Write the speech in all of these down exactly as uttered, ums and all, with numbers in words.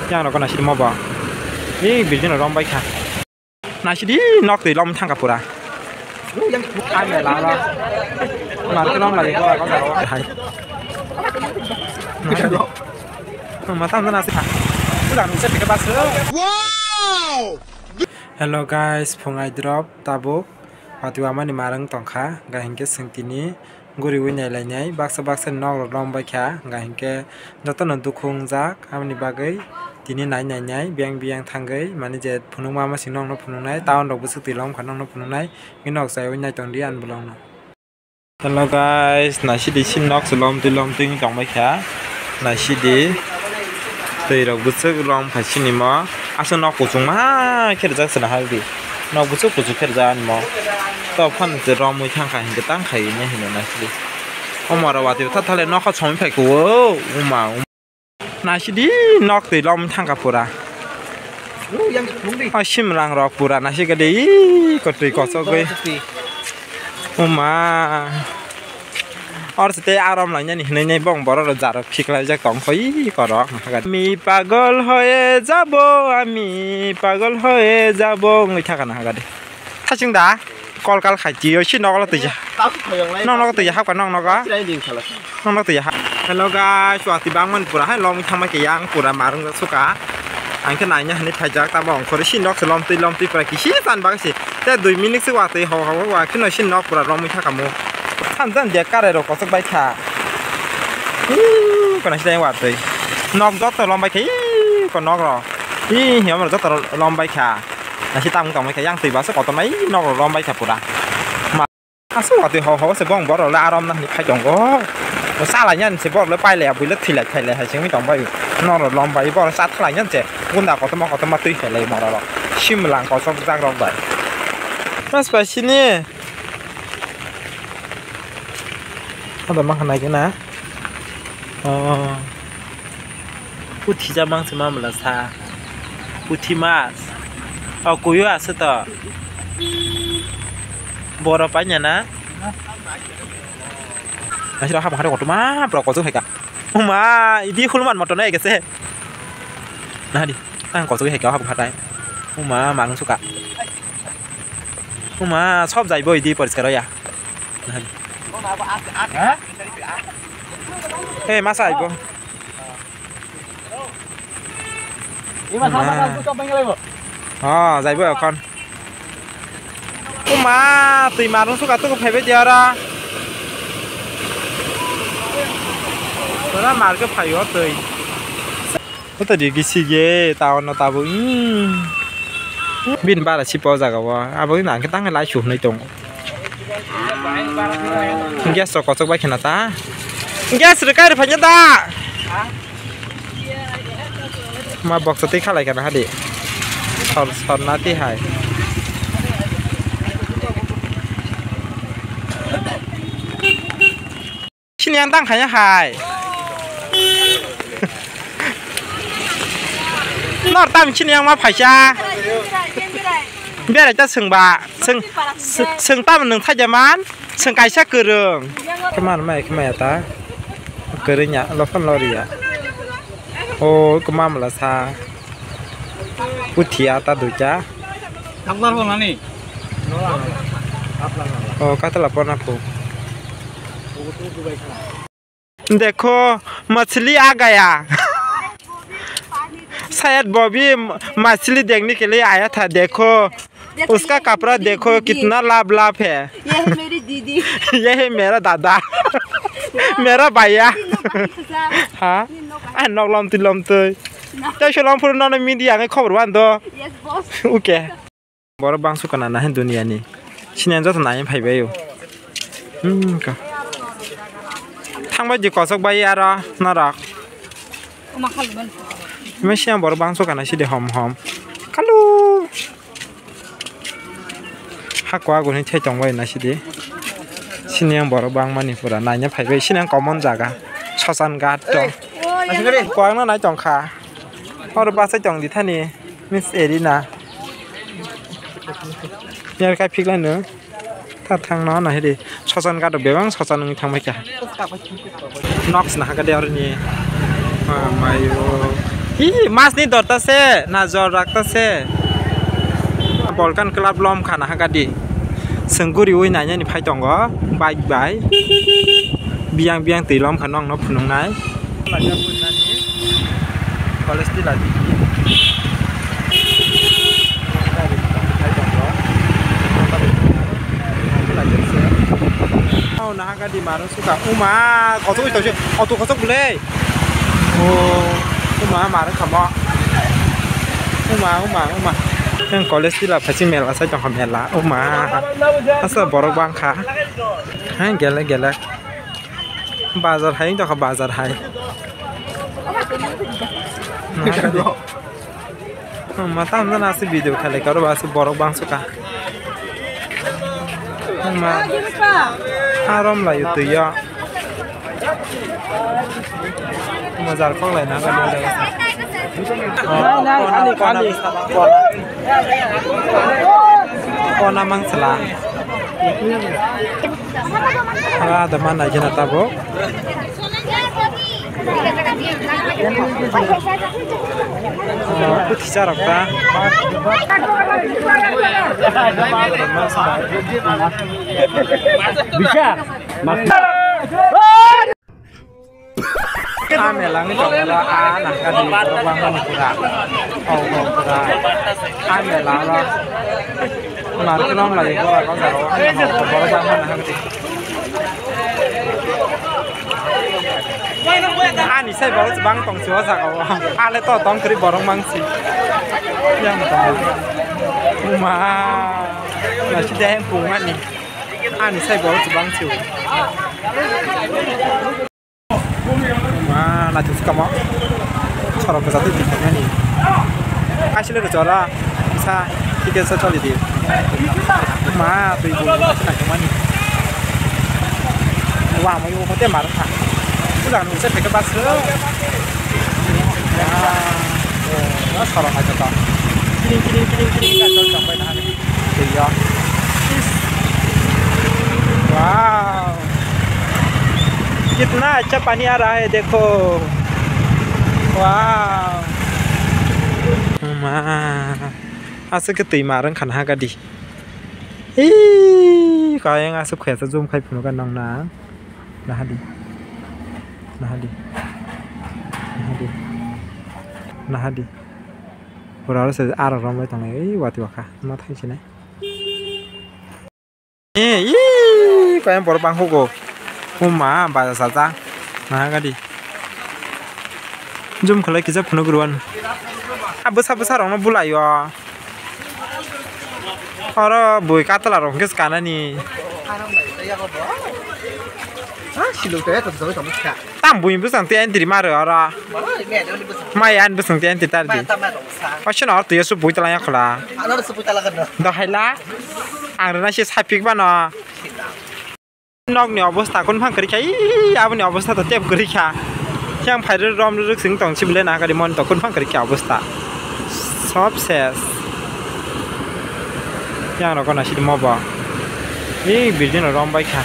Yang rok naisidi mo bo. Ei building rok rombai kha. Naisidi nok twi lom thangkha pura. Ang ya lama. Mar ke lom lagi ko ko ko hai. Mata mana sih? Udah nusep ke pas. Wow! Hello guys, phungai drop tabuk. Hati wamani marang tongkha, ga hinkhe swng tini guriwi nailainai, baksa baksa nok rok lom baikha, ga hinkhe jotono dukhu wngjak, aboni bagwi tini nai nainai, biyang biyang thangwi, mani je phunukma masing nokno phunuknai, town rok bwswk twi lom kha nokno phunuknai, nok chaiwi naitongdi ani vlog no. Hello guys, naisidi sini nok se lom twi lom twi wng tong baikha. Naisidi twi rok bwswk lom khai sini mo. Aswk nok kuchung ma khe rijak se nahal di. Nok bwswk kuchuk khe rijak ani mo. To phano se romwi thang kha hinkhe tang khai ne hino naisidi. Omo rok watwi tha thale nokha chomwi phai kho o. Uma, uma. Naisidi nok twi lom thangkha pura. O simrang rok pura naisik de ii kotwi kosogwi. Uma. Or se tei arom lainani hinwi nei bong borok rok jarok khiklaijak tongkho ii korok. Mi pagol hoye jabo, ami pagol hoye jabo wngwi thaka nahagade. Thaching da kol kal khai twi si nogo twi. Nok nok twi hapkha nok nogo. Nok nok twi ha. Hello guys, watwi bangmani pura hai lomwi thangbai khe yang pura marung suka. Ang khe naina hinwi phaijak tamo ongkhorwi si nok se lomtwi lomtwi pura kisi chan bagwi se. Te dui minute se watwi ho ho wa kheno si nok pura lomwi thaka mo. Than than dia karai rok kochok bai kha. Ih, kono si watwi. Nok joto lombai kha ih ko nok rok. Ih, hiya joto lombai kha. Nasi tamo tongbai kha yang twi basa kotorma ih nok rok lombai kha pura. Aswk watwi ho ho se bong borok le arom nani phai tongo. Chalai nani se borok le pailai ya buile thwilai thailai hai sengwi tongbai. Norok lom bai borok chathalai nani se gunda kotorma kotorma twi phailai morok rok. Simlang kochok jak rok bai. Mas bai sini. Ada mah nai kena. Oh. Puthi jamang se mamla sa. Puthi mas. O kuyo ase to. Boro panya na. Asira hap hari kotorma bro kotor hai ka. Uma, idi huluman motor na egese. Nah di, tang kotor hai ka hap hatai. Uma, manung suka. Uma, sob jaibo idi poriskar ya. Nah di. Eh, masa aibo. Ima sama kan buka pengen lagi. Oh, jaibo ekhon. Uma, twi marung suka tuku phaibai di oro. Ora marke phaio twi. Kota di gisi ge taon no tabo. Bin bara sipo jaga o. Abo nang ke tang lai su hnai tong. Gas rok kochok bai khena ta. Gas rok kai rok phanya da. Ma box twi khalai kana hadi. Sor sor na ti hai. Sini yang tang khanya hai. Nor tam sini yang ma phaisa. Berai ta sengba. Seng, se-, seng tamo nwng thaija man, seng kaisa kwrwng. Khe man mai, khe maya ta. Kwrwngya, lophano loriya. O, kwma mala sa. Puthia ta duita. Kaplar bo nani? O, katla pona phu. देखो, मछली आ गया। शायद वो भी म-, मछली देखने के लिए आया था। देखो, देखो, उसका ये कपड़ा मेरी देखो, दीदी। कितना लाभ लाभ है। ये है मेरी दीदी। ये है मेरा दादा। मेरा भैया। तीनों का ही सजा। हाँ? तीनों का ही। Ah, nok lom twi lom twi. Tei se lom phuru nono media ngai khobor wan do. Yes, boss. Okay. Borok bangso kana na hin duniya ni. Sini joto nai phai bai o. Hmm, ka. Thang bai di kosok bai aro norok. Oma khali ban. Mesiang borok bangso kana sidi hom hom. Kalu. Hakwa guni thai tong bai na sidi. Sini ang borok bang mani pura nai phai bai sini ang common jaga. Sosan ghat to. Hey. Ko ang no nai tong kha. Oro bachai tong di thani. Miss Erina. Yar kai phikla no. Ta thang no na hidi. Sosan gado bebang sosan nung thang bai kha. Noks na haka de orni. Ah, mayo. Hi, mas ni dorta se, na jor rakta se. Volcan Club lom khana hagadi. Sengkuri ui nanya ni phai tongo, bike bai. Biang biang twi lom khana ang no phunung nai. College twi ladi. Nahagadi maro. Suka, uma, kosok ito si, auto kosok bole. Oh, uma, maro kamo. Uma, uma, uma. Yang college tila phaisi mela sai tongkha mela. Uma, asa borok bangkha. Hai, gele, gele. Bazar hai, tongkha bazar hai. Mata hamjana ase video khalai karo ba ase borok bangsuka. Ma harom lai twi yo. Ma jar kok lai na ga. Nai, nai, kona, khali, kona, khali. Kona, kona mangsala. Ara da mana jena tabo. Kuthisa rok ta. Bisa. Ame langi tongla a nangka di borok bangma ni pura. Oh, oh, pura. Ame lala. Mar kelong lai borok o jaro. Borok bangma nangka di. Ani sai borok bang tong si o jaga o. Ale to tong kri borok mang si. Yang tong. Uma. Nasi deh pung ani. Ani sai borok bang si o. Ma, naithok kamo. Sorok kwchak twi tongmani. Asile ro chora. Sa, tike sa choli di. Ma, twi bu naithokmani. Wa, mo yo hote mar kha. Pulang nungse pheke bas. Wa, sorok naithok. Kiring, kiring, kiring, kiring, ka chol chok bai na. Twi yo. Wow. कितना अच्छा पानी आ रहा है, देखो। Wow. Ma. Aswk khe twi mar wngkha na hagadi. Ee, kayang aswk khoya sa zoom khai phunukha nang na. Nahadi. Nahadi. Nahadi. Nahadi. Pura aro se aro romlai tongnai. Ee, wati wakha. Ma thai sinai. Eh, ih, kaya borok bang hugo. Uma, baja saja. Nah, gadi. Jum khalai kisa phunuk ruan. Ah, bwsa bwsa rokno bulaio. Oro bui katla rok hwnkhe kanani. Ah, siluk taya tong tong tong kha. Tam bui bwsang tei entry maro oro. Mai ani bwsang tei entry tar di. Mai tam mai tong sa. Oshino oro tuya su bui tala yakhola. Ano su bui tala kan. Dohaila. Ang rwna se sapik bano. Nokni obostha kun phang kwrwi kha, ii, aboni obostha to tep kwrwi kha. Yang phairwi rom rwrwk sing tong sibole na gari mon to kun phang kwrwi kha obostha. Sob ses. Yang rok na sidi mobo. Ii, building rok rom bai kha.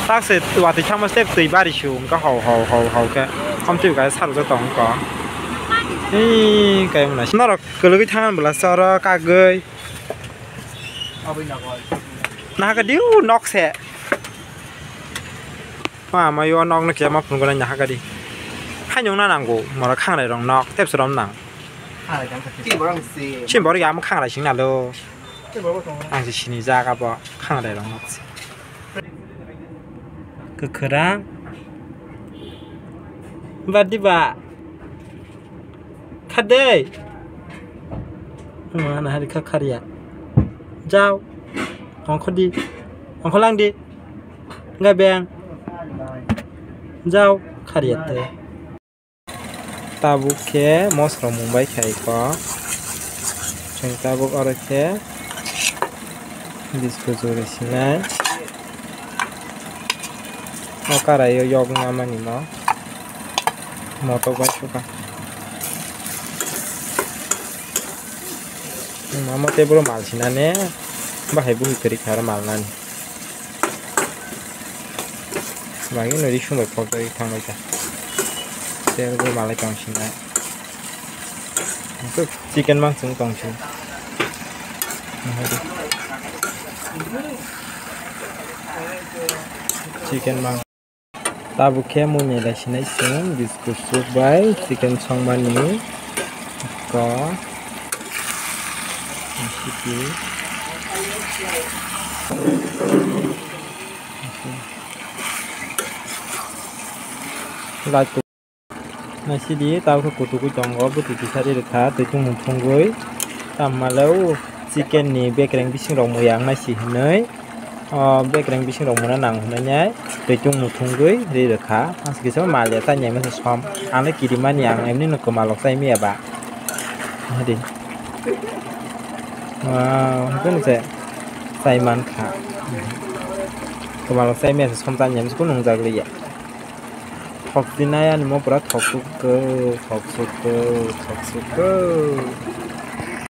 Tak se watwi thangma step twi bari su wngkha hau hau hau hau khe. Khomtwi bai sarjak tong wngkha. Ii, kaimu na. Norok kwlwgwi thang bwla se oro kagwi. Nahaka diu nok se. Ma, ma, yo nok no kiyama phunuknai nahaka di. Haino wngna nango, moro khangrai rok nok, tepsa rom nang. Chini borok ni si. Chini borok ya, amo khangrai sing nalo. Chini borok tongo. Ang si sini jaga bo, khangrai rok nok si. Kwkhwrang. Badi ba. Khade. Mana hari kha khariya. Jao. Ongkho di. Ongkho lang di. Enggak, Beng. Jao, khariya te. Tabuk khe mosra mung bai khai kho. Chwng tabuk oro khe biscuit jora sinai. O karai o yok wngma manimo motok bai sukha. Omo tei boro mal sinane bahai buhi kwrwi kha oro mal nani. Bagwi no risum bai pok jagwi thang bai kha. Tei boro malai tong sinai. Chicken mang chwng tong si. Chicken mang. Tabuk khe mui nai lai sinai chwng biscuit soup bai chicken songmani ko. Lai. Naisidi, tabuk khe kutugwi tongo, bwtwi kisa ri rwkha, twi chumung thwngwi. Tamo le o chicken ni bekereng bising rok mui ang naisi hinwi, o bekereng bising rok muna nang hinwi nai twi chumung thwngwi ri rwkha. Aswk kisa mal ya, chani masa som. Ang le kirimani, ang emni no kwmal rok chai manya ba. Hadi. Wow, hwnkhe no se chai mankha. Kwmal rok chai manya se som chani masa kunu nungjak liya. Thok dinai ani mo pura thok suk ko, thok suk ko, thok suk ko.